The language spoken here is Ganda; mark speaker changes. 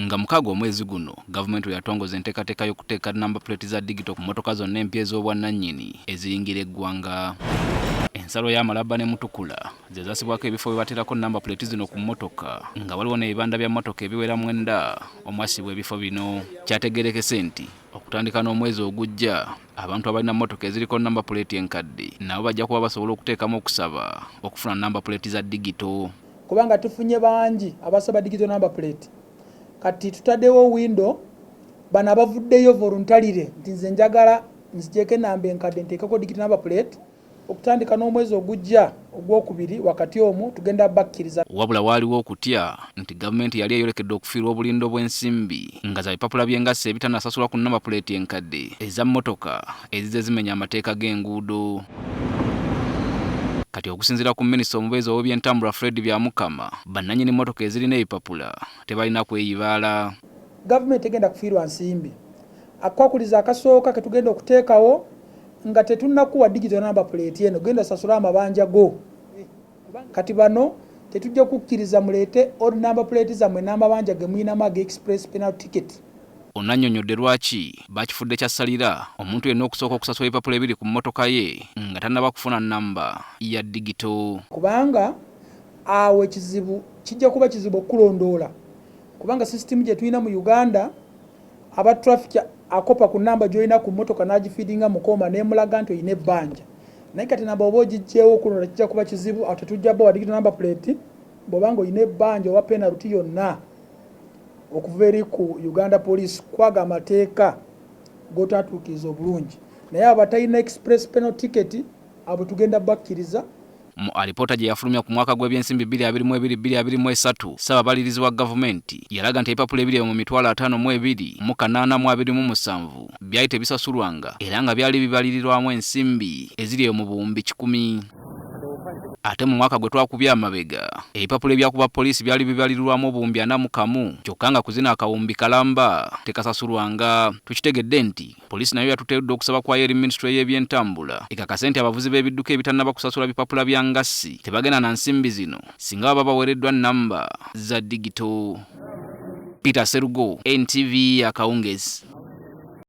Speaker 1: Nga 6 omwezi guno, gavumenti we yatongoza enteekateeka y'okuteeka number plate za digito ku mmotoka zonna empya ez'obwannannyini eziyingira eggwanga. Ensalo y'Amalaba ne Mutukula ze zasibwako ebifo we bateerako number plate zino ku mmotoka, nga waliwo n'ebibanda bya mmotoka ebiwera 9 omwasibwa ebifo bino. Kyategeerekese nti okutandika n'omwezi ogujja, abantu abalina mmotoka eziriko number plate enkadde nabo bajja kuba basobola okuteekamu okusaba okufuna number plate za digito.
Speaker 2: Kubanga tufunye bangi abasaba digital number plate, kati tutaddewo window bano abavuddeyo voluntarily nti nze njagala nzigyeko enamba enkadde nteekeko digital number plate. Okutandika n'omwezi ogujja ogwokubiri wakati omwo tugenda bakkiriza.
Speaker 1: Wabula waaliwo okutya nti gavumenti yali eyolekedde okufiirwa obulindo bw'ensimbi nga za bipapula by'engassi ebitanasasulwa ku number plate enkadde eza mmotoka ezize zimenya amateeka g'enguudo. Kati okusinziira ku minisita omubeezi ow'ebyentambula Fred Byamukama, bannannyini mmotoka ezirina ebipapula tebalina kweyibaala.
Speaker 2: Gavumenti egenda kufiirwa nsimbi. Akwakuliza akasooka ke tugenda okuteekawo nga tetunnakuwa digital number plate eno, genda osasule amabanja go. Kati bano tetujja kukkiriza muleete old number plate zammwe n'amabanja ge muyinamu aga express penalty ticket.
Speaker 1: Ono annyonnyodde lwaki bakifudde kyassalira omuntu yenna okusooka okusasula ebipapula ebiri ku mmotoka ye nga tannaba kufuna nnamba ya digito.
Speaker 2: Kubanga awo ekizibu kijja kuba kizibu okukulondoola, kubanga sisitimu gye tulina mu Uganda, aba traffic akopa ku namba gy'olina ku mmotoka n'agifiidinga mu kooma n'emulaga nti olina ebbanja. Naye kati namba oba ogiggyewo okulonda kijja kuba kizibu. Awo tetujja bawa digital number plate bw'oba ng'olina ebbanja oba penalty yonna okuva eri ku Uganda Police kwaga amateeka g'otaatuukiriza obulungi. Naye abatalina express penalty ticket abo tugenda bakkiriza.
Speaker 1: Mu alipoota gye yafulumya ku mwaka gw'ebyensimbi 2022/2023, Ssaababalirizi wa gavumenti yalaga nti ebipapula ebiri mu 52,827 byali tebisasulwanga era nga byali bibalirirwamu ensimbi eziri eyo mu buwumbi 100. Ate mu mwaka gwe twakubye amabega, ebipapula ebyakuba poliisi byali bibalirirwamu obuwumbi 41, kyokka nga ku zino akawumbi kalamba tekasasulwanga. Tukitegedde nti poliisi nayo yatuteeredde okusaba kwayo eri minisitule y'ebyentambula ekakase nti abavuzi b'ebidduka ebitannaba kusasula bipapula bya ngassi tebagenda na nsimbi zino singa baba baweereddwa nnamba za digito. Peter Serugo, NTV akawungezi.